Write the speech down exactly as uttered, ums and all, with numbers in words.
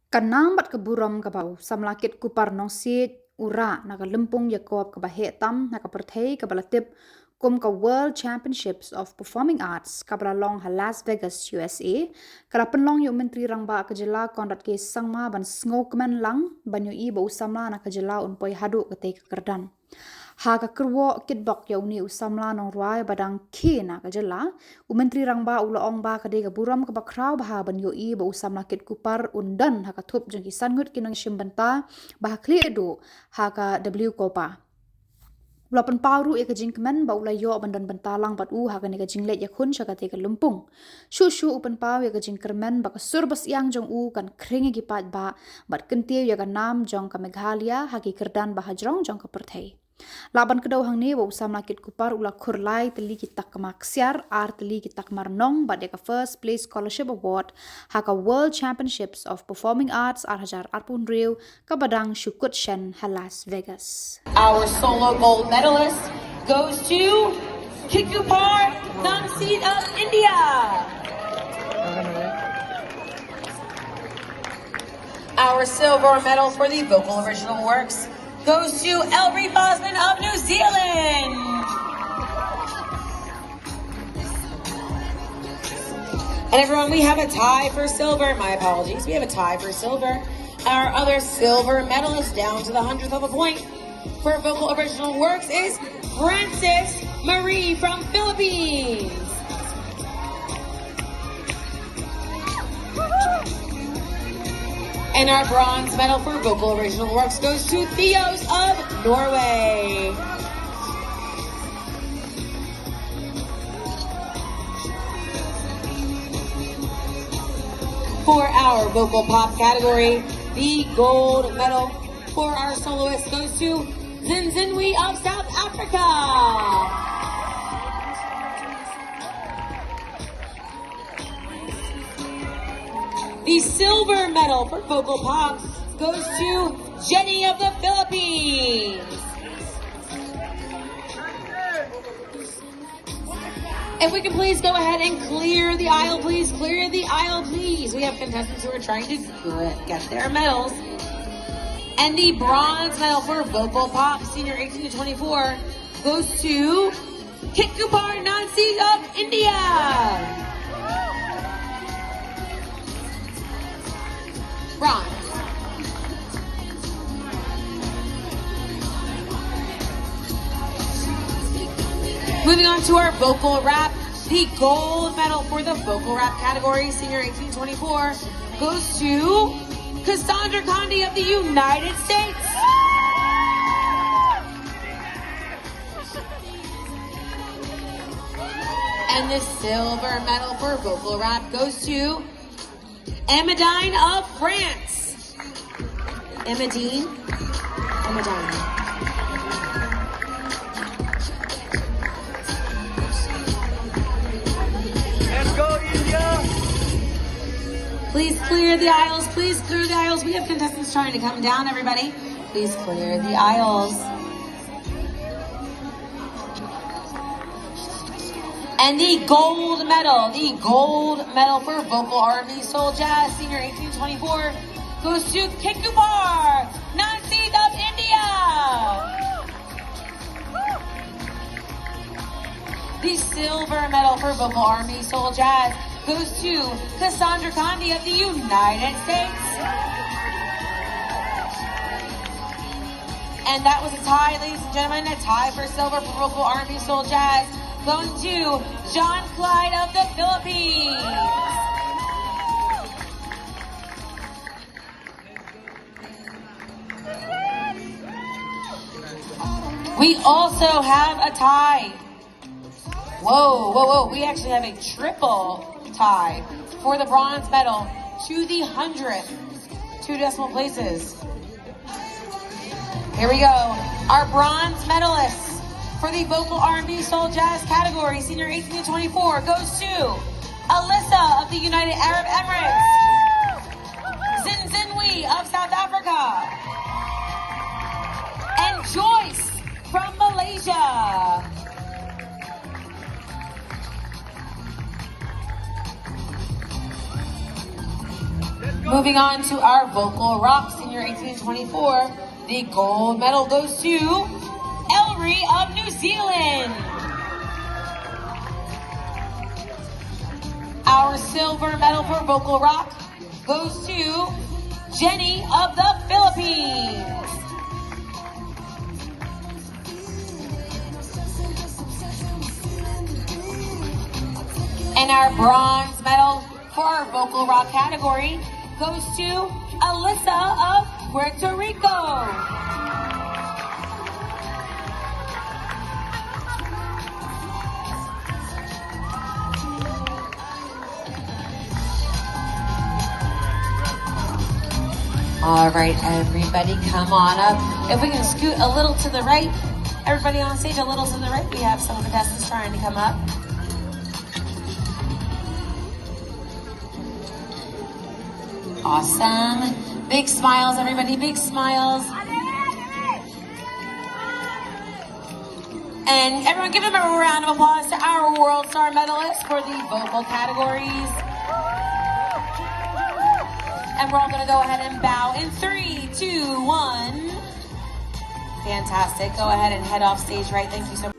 Ka nam bad ka burom kaba u samla Kit Kupar Nongsiej u rah na ka lympung ïakob kaba heh tam ha ka pyrthei kaba la tip kum ka World Championships of Performing Arts kaba la long ha Las Vegas, U S A, ka la pynlong ïa u Myntri Rangbah ka jylla Conrad K Sangma ban sngewkmen lang ban ïohi ba u samla na ka jylla un poi haduh katei ka kyrdan. Ha ka kyrwoh kitbok ïa une u samla nongrwai ba dang khie na ka jylla, u Myntri Rangbah u la ong ba ka dei ka burom kaba khraw bha ban ïohi ba u samla Kit Kupar un don ha ka thup jong ki san ngut ki nongshim bynta ba ha khlieh duh ha ka W COPA. U la pynpaw ruh ïa ka jingkmen ba u la ïoh ban don bynta lang bad u ha kane ka jingleit ïakhun sha katei ka lympung. Shuh shuh u pynpaw ïa ka jingkyrmen ba ka sur ba syiang jong u kan khring ïa ki paidbah bad kyntiew ïa ka nam jong ka Meghalaya ha ki kyrdan ba hajrong jong ka pyrthei. Lah ban kdew hangne ba u samla Kit Kupar u la khur lai tylli ki takma ksiar, ar tylli ki takma rnong bad ïa ka First Place Scholarship Award ha ka World Championships of Performing Arts ar hajar arphew hynriew kaba dang shu kut shen ha Las Vegas. Our solo gold medalist goes to Kit Kupar Nongsiej of India. Our silver medal for the vocal original works goes to Elri Bosman of New Zealand. And everyone, we have a tie for silver. My apologies. We have a tie for silver. Our other silver medalist, down to the hundredth of a point for vocal original works, is Francis Marie from Philippines. And our bronze medal for vocal original works goes to Theos of Norway. For our vocal pop category, the gold medal for our soloist goes to Zinzinwe of South Africa. The silver medal for vocal pop goes to Jenny of the Philippines. If we can please go ahead and clear the aisle, please. Clear the aisle, please. We have contestants who are trying to gr- get their medals. And the bronze medal for vocal pop, senior eighteen to twenty-four, goes to Kit Kupar Nongsiej of India. Bronze. Moving on to our vocal rap, the gold medal for the vocal rap category, senior eighteen twenty-four, goes to Cassandra Condi of the United States. And the silver medal for vocal rap goes to Emma Dine of France. Emma Dean. Emma Dine. Let's go, India! Please clear the aisles. Please clear the aisles. We have contestants trying to come down, everybody. Please clear the aisles. And the gold medal, the gold medal for vocal R and B soul jazz, senior eighteen twenty-four, goes to Kit Kupar Nongsiej of India. The silver medal for vocal R and B soul jazz goes to Cassandra Condi of the United States. And that was a tie, ladies and gentlemen, a tie for silver for vocal R and B soul jazz, going to John Clyde of the Philippines. We also have a tie. Whoa, whoa, whoa. We actually have a triple tie for the bronze medal to the hundredth. Two decimal places. Here we go. Our bronze medalists for the vocal R and B soul jazz category, senior eighteen to twenty-four, goes to Alyssa of the United Arab Emirates, Zinzinwe of South Africa, and Joyce from Malaysia. Moving on to our vocal rock senior eighteen twenty-four, the gold medal goes to Ellery of New Zealand. Our silver medal for vocal rock goes to Jenny of the Philippines. And our bronze medal for our vocal rock category goes to Alyssa of Puerto Rico. All right, everybody, come on up. If we can scoot a little to the right, everybody on stage a little to the right. We have some contestants trying to come up. Awesome. Big smiles, everybody. Big smiles. And everyone, give them a round of applause to our World Star medalists for the vocal categories. And we're all going to go ahead and bow in three, two, one. Fantastic. Go ahead and head off stage right. Thank you so much.